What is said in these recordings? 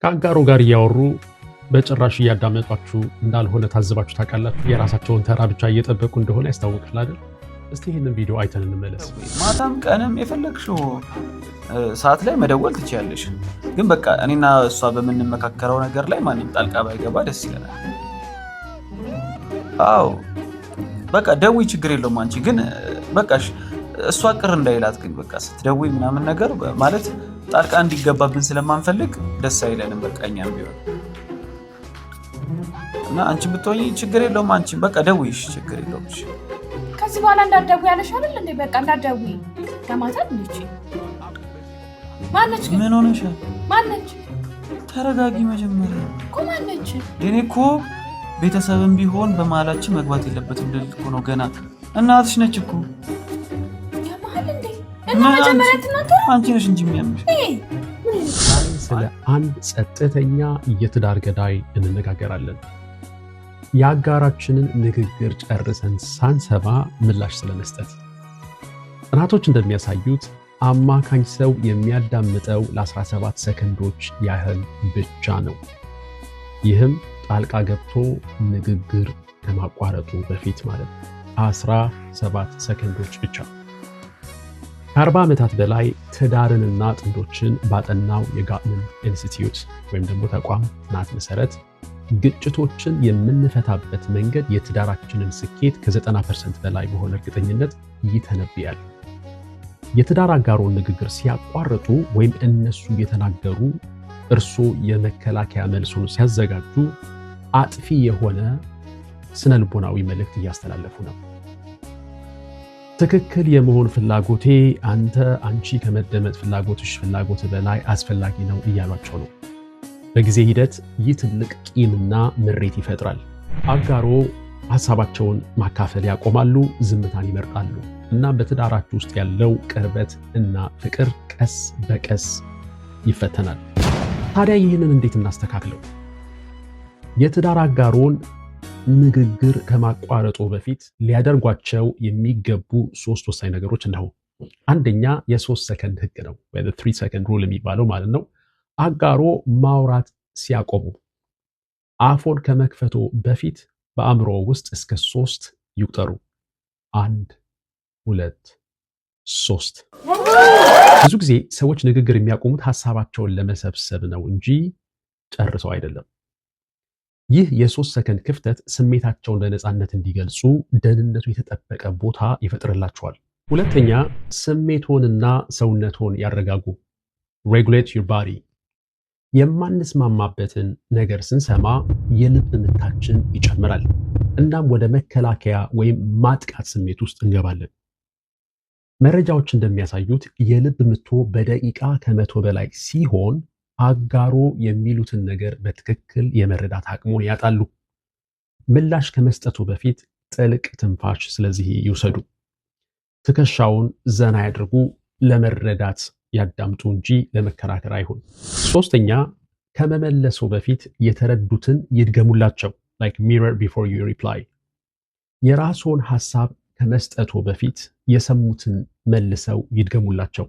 ከአጋሮ ጋር እያወሩ በጭራሽ እያዳመጧችሁ እንዳልሆነ ታዝባችሁ ታውቃላችሁ? የራሳቸውን ተራ ብቻ እየጠበቁ እንደሆነ ያስታውቃል አይደል? እስቲ ይህንን ቪዲዮ አይተን እንመለስ። ማታም ቀንም የፈለግሽው ሰዓት ላይ መደወል ትችያለሽ። ግን በቃ እኔና እሷ በምንመካከረው ነገር ላይ ማንም ጣልቃ ባይገባ ደስ ይለናል። አዎ በቃ ደውይ፣ ችግር የለውም። አንቺ ግን በቃ እሷ ቅር እንዳይላት ግን በቃ ስትደውይ ምናምን ነገር ማለት ጣልቃ እንዲገባብን ስለማንፈልግ ደስ አይለንም። በቃ እኛም ቢሆን እና አንቺ ብትሆኚ ችግር የለውም። አንቺ በቃ ደውይሽ፣ ችግር የለውም። እሺ። ከዚህ በኋላ እንዳትደውይ ያለሽ አይደል እንዴ? በቃ እንዳትደውይ ለማታት እንዴ? ማነች ግን? ምን ሆነሻል? ማነች? ተረጋጊ መጀመሪያ። እኮ ማነች? እኔ እኮ ቤተሰብም ቢሆን በመሀላችን መግባት የለበትም ልል እኮ ነው። ገና እናትሽ ነች እኮ። ያመሃል እንዴ? እና መጀመሪያ ትናገር። አንቺ ነሽ እንጂ የሚያምሽ። ዛሬ ስለ አንድ ጸጥተኛ የትዳር ገዳይ እንነጋገራለን። የአጋራችንን ንግግር ጨርሰን ሳንሰማ ምላሽ ስለመስጠት። ጥናቶች እንደሚያሳዩት አማካኝ ሰው የሚያዳምጠው ለ17 ሰከንዶች ያህል ብቻ ነው። ይህም ጣልቃ ገብቶ ንግግር ከማቋረጡ በፊት ማለት ነው። 17 ሰከንዶች ብቻ። ከ40 ዓመታት በላይ ትዳርንና ጥንዶችን ባጠናው የ Gottman Institute ወይም ደግሞ ተቋም ጥናት መሰረት ግጭቶችን የምንፈታበት መንገድ የትዳራችንን ስኬት ከ90% በላይ በሆነ እርግጠኝነት ይተነብያል። የትዳር አጋሮን ንግግር ሲያቋርጡ ወይም እነሱ እየተናገሩ እርሶ የመከላከያ መልሱን ሲያዘጋጁ አጥፊ የሆነ ስነ ልቦናዊ መልእክት እያስተላለፉ ነው። ትክክል የመሆን ፍላጎቴ አንተ አንቺ ከመደመጥ ፍላጎትሽ ፍላጎት በላይ አስፈላጊ ነው እያሏቸው ነው። በጊዜ ሂደት ይህ ትልቅ ቂምና ምሬት ይፈጥራል። አጋሮ ሀሳባቸውን ማካፈል ያቆማሉ፣ ዝምታን ይመርጣሉ እና በትዳራችሁ ውስጥ ያለው ቅርበት እና ፍቅር ቀስ በቀስ ይፈተናል። ታዲያ ይህንን እንዴት እናስተካክለው? የትዳር አጋሮን ንግግር ከማቋረጡ በፊት ሊያደርጓቸው የሚገቡ ሶስት ወሳኝ ነገሮች እነሆ። አንደኛ የ3 ሰከንድ ህግ ነው፣ ወይ 3 second rule የሚባለው ማለት ነው። አጋሮ ማውራት ሲያቆሙ አፎን ከመክፈቶ በፊት በአእምሮ ውስጥ እስከ 3 ይቁጠሩ። አንድ፣ ሁለት፣ ሶስት። ብዙ ጊዜ ሰዎች ንግግር የሚያቆሙት ሀሳባቸውን ለመሰብሰብ ነው እንጂ ጨርሰው አይደለም። ይህ የ3 ሰከንድ ክፍተት ስሜታቸውን በነፃነት እንዲገልጹ ደህንነቱ የተጠበቀ ቦታ ይፈጥርላቸዋል። ሁለተኛ፣ ስሜቶንና ሰውነቶን ያረጋጉ። Regulate your body። የማንስማማበትን ነገር ስንሰማ የልብ ምታችን ይጨምራል። እናም ወደ መከላከያ ወይም ማጥቃት ስሜት ውስጥ እንገባለን። መረጃዎች እንደሚያሳዩት የልብ ምቶ በደቂቃ ከ100 በላይ ሲሆን አጋሮ የሚሉትን ነገር በትክክል የመረዳት አቅሙን ያጣሉ። ምላሽ ከመስጠቱ በፊት ጥልቅ ትንፋሽ ስለዚህ ይውሰዱ። ትከሻውን ዘና ያድርጉ። ለመረዳት ያዳምጡ እንጂ ለመከራከር አይሁን። ሶስተኛ፣ ከመመለሱ በፊት የተረዱትን ይድገሙላቸው። Like mirror before you reply። የራስዎን ሐሳብ ከመስጠቱ በፊት የሰሙትን መልሰው ይድገሙላቸው።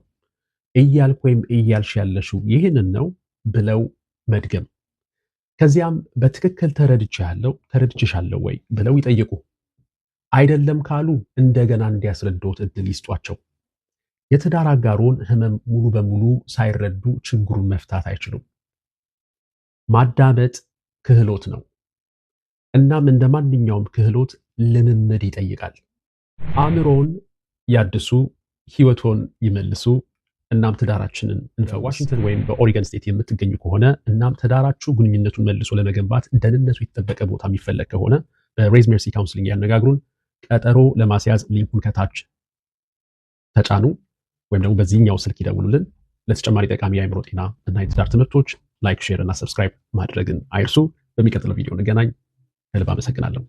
እያልክ ወይም እያልሽ ያለሽው ይህንን ነው ብለው መድገም። ከዚያም በትክክል ተረድቼሃለሁ፣ ተረድቼሻለሁ ወይ ብለው ይጠይቁ። አይደለም ካሉ እንደገና እንዲያስረዱት እድል ይስጧቸው። የትዳር አጋሮን ህመም ሙሉ በሙሉ ሳይረዱ ችግሩን መፍታት አይችሉም። ማዳመጥ ክህሎት ነው። እናም እንደ ማንኛውም ክህሎት ልምምድ ይጠይቃል። አእምሮን ያድሱ፣ ህይወቶን ይመልሱ። እናም ትዳራችንን እንፈውስ። ዋሽንግተን ወይም በኦሪገን state የምትገኙ ከሆነ እናም ትዳራችሁ ግንኙነቱን መልሶ ለመገንባት ደህንነቱ የተጠበቀ ቦታ የሚፈለግ ከሆነ በ Raise Mercy Counseling ያነጋግሩን። ቀጠሮ ለማስያዝ link ኡን ከታች ተጫኑ ወይም ደግሞ በዚህኛው ስልክ ይደውሉልን። ለተጨማሪ ጠቃሚ የአእምሮ ጤና እና የትዳር ትምህርቶች like፣ share እና subscribe ማድረግን አይርሱ። በሚቀጥለው ቪዲዮ እንገናኝ። ከልብ አመሰግናለሁ።